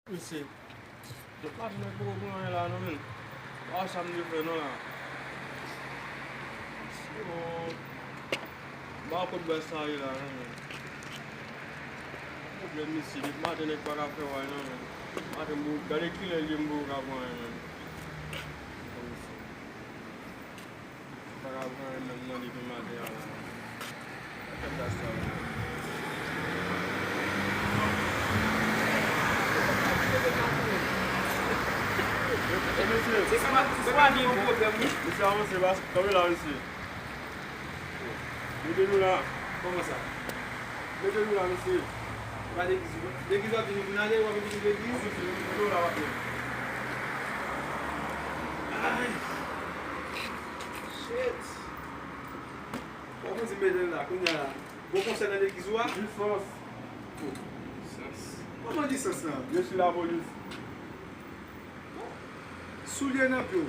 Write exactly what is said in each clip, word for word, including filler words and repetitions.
Mesye, depi maten nèg poko pran anyen la non, men. Pa wè sa m te fè non la. Oh. M pa wè kot bwès sa ye la non, men. Pwoblèm mesye, depi maten nèg pa ka fè wè non, men. Maten m poko, gade kilè l ye m poko ka pran anyen, men. Pa ka pran anyen menm non depi maten an la. Fè gaz sa yo. E mesye, se pa, se pa gen pwoblèm wi. Mesye avanse, kanpe la mesye. Mete nou la. Kòman sa? Mete nou la mesye. Ou pa legliz ou, legliz w ap vini pou n ale, w ap vini legliz? Mete nou la, w ap vini. Ay. Shit. Bon, pou di m mete l la, kounye a la. Bon konsèy nan legliz ou a? Lisans. Lisans. Kòman lisans lan? Je suis la police. Soulye nan pye w.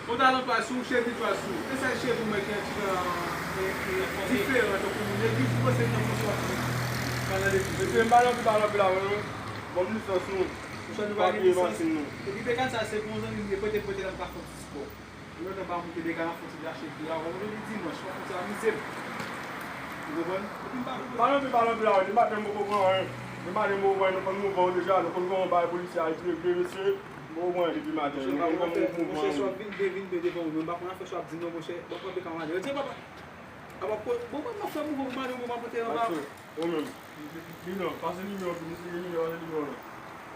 Pantalon twal sou, chemiz twal sou. E sèl cheve w mwen ki yon ti jan, e, e, diferan tankou moun legliz, ou panse nan konsèy w ap pran nan legliz. Mesye, m pa nan pi, pa nan pi la, non. Bon, lisans nou. Ou chèche papye machin nou. Epi, dekan sa, se pou yon zanmi m ye, pote, pote la, m ka fè yon ti spò. Ou gentan pa moute dega nan fon ti lache pi a, ou konprann, epi dimanch, fò fouti amize m. Ou konprann? Epi m pa konprann. Pale anpil, pale anpil la, depi maten m poko pran anyen. Depi maten m poko pran anyen, nou konn mouvman deja, nou konn kòman bagay polisye a ap regle, mesye. M poko pran anyen depi maten, nou konn kòman mouvman. Monchè, si w ap vin byen, vin byen devan ou, men m pa konn afè sa w ap di non, monchè. Bon, kanpe kanmarad. Yo di, papa, apa, bon, bon, m ap fè mouvman pou madanm ou, m ap pote anba. Ou menm. Li non, pase nimewo pou misye gen nimewo, pase nimewo non.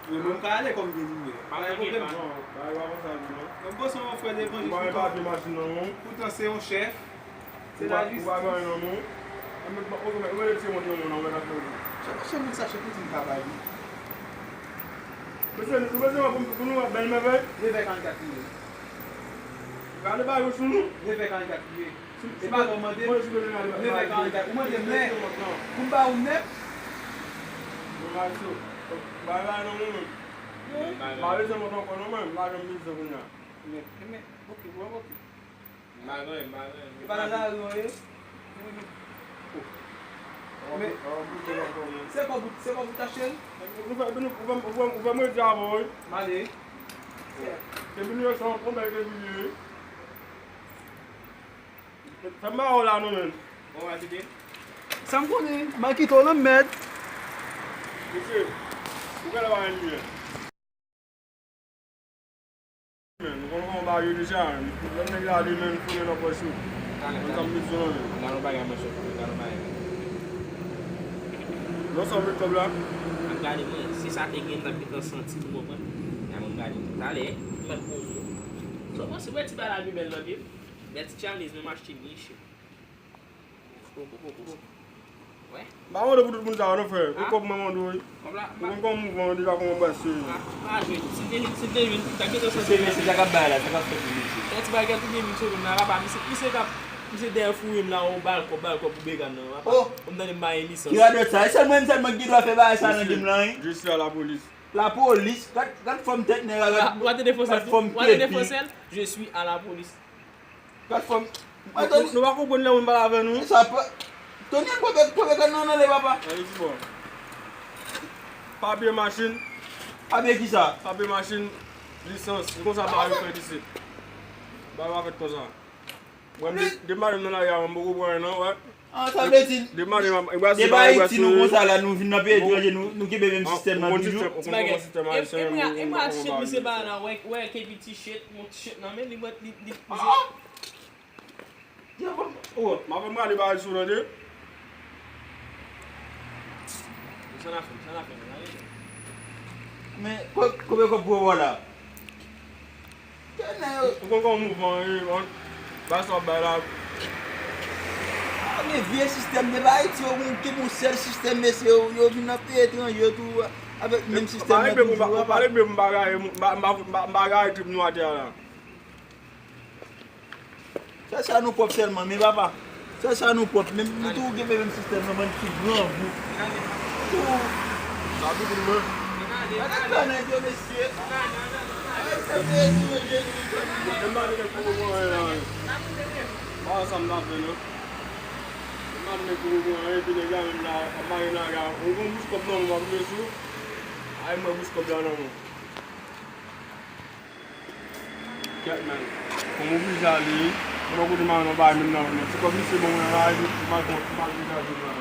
Mwen menm ka ale kòm gen nimewo. Pa gen pwoblèm. Non, bagay pa konsa di non. Mwen panse yon frè levanjil. Ou pa gen papye machin nan men w. Poutan se yon chèf. Se lajistis. Ou pa gen anyen nan men w. Ou mèt, ou mèt, ou mèt retire mòd nan men w nan, ou mèt ap fè. Chèf, chèf moun sa, chèf moun sa, m ka bay li. Mesye, nou bezwen wè pou, pou nou wè bèl mèvèy. Nevè karannkat li ye. Gade bagay yo sou nou. Nevè karannkat li ye. Se pa lè w mande m. Mwen si bezwen ale. Nevè karannkat. Ou mande m lè. Pou m ba ou nèt. Mwen pa sou. Bagay la non mwen menm. M pa bezwen mòt ankò non mwen. M pa janm bezwen kounye a. Men, men, oke, bro, oke. M pa gen anyen, m pa gen anyen. E pa nan lari w ye? Men, se kòb ou, se kòb ou t achte l? Ou fè, ou fè, ou fè, ou fè mwen di avè w, wi. M ale. Kevin yo se yon bèl Kevin yo, wi. Fè m ba w la non, men. Bon, va kite. Sa m konnen, m al kite w nan mèd. Mesye, ou genlè pa renmen. Men, nou konn kòman bagay yo deja, men. Lè nèg la ale, men, fouye nan pòch ou. Konn sa m bezwen, men. Gade yon bagay, monchè, gade yon bagay. Lè w sòt met kòb la. Ap gade mwen, si sa te gen, m t ap gentan santi, ou konprann? Gade mwen gade. Talè, m ap poze w. Sa w panse, wè ti bagay la pi bèl nan pye m? Bèl ti tchalnez, men m achte Michel. M pa mande pou tout moun sa yo non, frè. E kòb mwen mande w, wi. Ou konn kòman mouvman yo deja, kòman bwès yo ye. Si te, si te vin, sa ki te soti. Se mesye sa k ap bay la, sa k ap fèt pou mesye. Yon ti bagay tou gen vin soti la, papa, misye, misye k ap, misye dèyè fouye m la, o, ba l kòb, ba l kòb pou began nan, papa. Ou m tande m pa gen lisans. Ki radòt sa? E sèl mwen menm sèlman ki gen dwa fè bagay sa nan game lan, wi. Je suis à la police. Lapolis, gad, gad fòm tèt nèg la, gad, gad fòm tèt li. Je suis à la police. Gad fòm. Nou, nou pa konprann lè moun pale avè nou. Sa pa. Tony, pòpe, pòpe kàn nan, nan le papa. Papye machin. Papye kisa? Papye machin, lisans. Se konsa bagay yo fèt isit. Bagay pa fèt konsa. Mwen, de, de madanm nan lari a, mwen poko pran anyen non, wè. Ah, sa vle di, depi Ayiti nou konsa la, nou vin nan peyi etranje, nou, nou kenbe menm sistèm nan toujou. Ti bagay. E, e mwen, e mwen al chet misye ba la, wè, wè, K P T chet, yon ti chet nan men li, mwen, li, li, misye. Oh, m ap prale bagay sou tande. Sa n a fè, sa n a fè, sa n a fè. Men, ko-, kote kòb pou wè la? Ou konn kòman mouvman an ye, man. Bagay sa w ap bay la. Ah, men vye sistèm, depi Ayiti, yo gen, gen yon sèl sistèm, mesye, yo, yo vin nan peyi etranje tou, avèk menm sistèm nan toujou, papa. Pa regle pou m pa gaye, m pa, m pa, m pa, m pa gaye trip nou atè a la. Sèl sa nou pwòp sèlman, men papa. Sèl sa nou pwòp, men nou tou gen menm sistèm nan, bann ti grangou. Tou. Sa tou pou nou. Gade tan nèg yo, mesye. Ay, se Jezi, men Jezi, men Jezi. Menm pa gen pou nou anyen la. Pa ansanm nan fè, non. Menm pa gen pou nou anyen, epi nèg la menm la, ap mare nan aga. Ou gon bouch kòb nan, ou pa vle sou. Ay, mwen bous kòb la nan men w. Kèt, men. Fò m oblije ale. Mwen pa kote m al nan bagay menm nan men. Ti kòb misye ban mwen nan lari, m al pran, m al degaje m la.